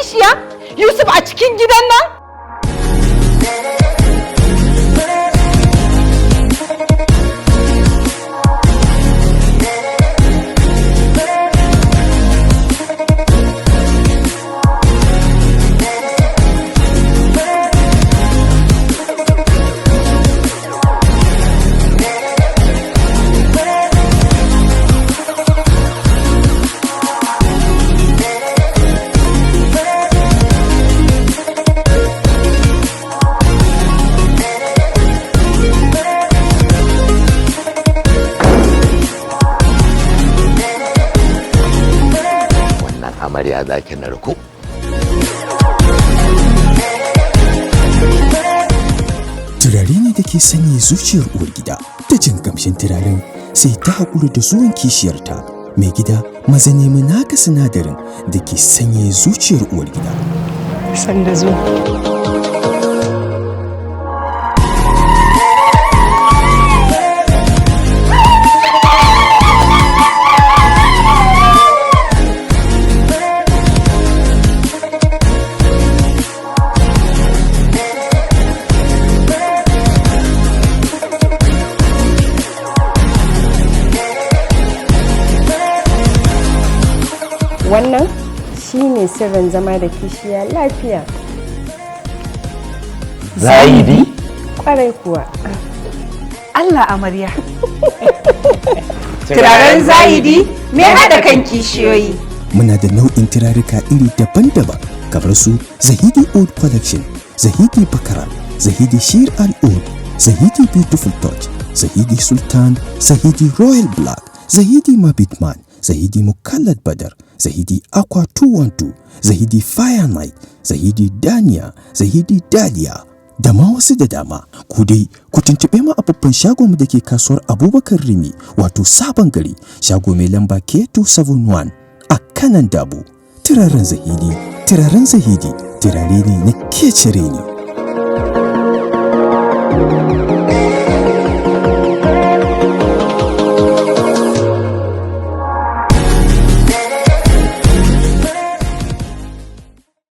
Kishiya? Yusuf, a cikin gidan nan? Wannan amarya za ki narko. Turare ne da ke sanya zuciyar uwar gida ta jin kamshin turaren, sai ta haƙura da zuwan kishiyarta. Mai gida, maza nemi naka sinadarin da ke sanya zuciyar uwar gida. Sanda zuwa. Wannan shine sirrin zama da kishiya lafiya. Zaidi. Kwarai kuwa. Allah, amarya. Turaren Zahidi mai haɗa kan kishiyoyi. Muna da nau'in turarika iri daban-daban kamar su Zahidi Oud Collection, Zahidi Bakara, Zahidi Shir Al Oud, Zahidi Beautiful Touch, Zahidi Sultan, Zahidi Royal Black, Zahidi Mabitman, Zahidi Mukallad Badar, Zahidi Aqua 212, Zahidi Fire Night, Zahidi Dania, Zahidi Dahlia, da ma wasu da dama. Ku dai ku tuntuɓe mu a babban shagonmu da ke kasuwar Abubakar Rimi, wato Sabon Gari, shago mai lamba K271 a kanan Dabo. Turaren Zahidi, turaren Zahidi, turare ne na kecere ne.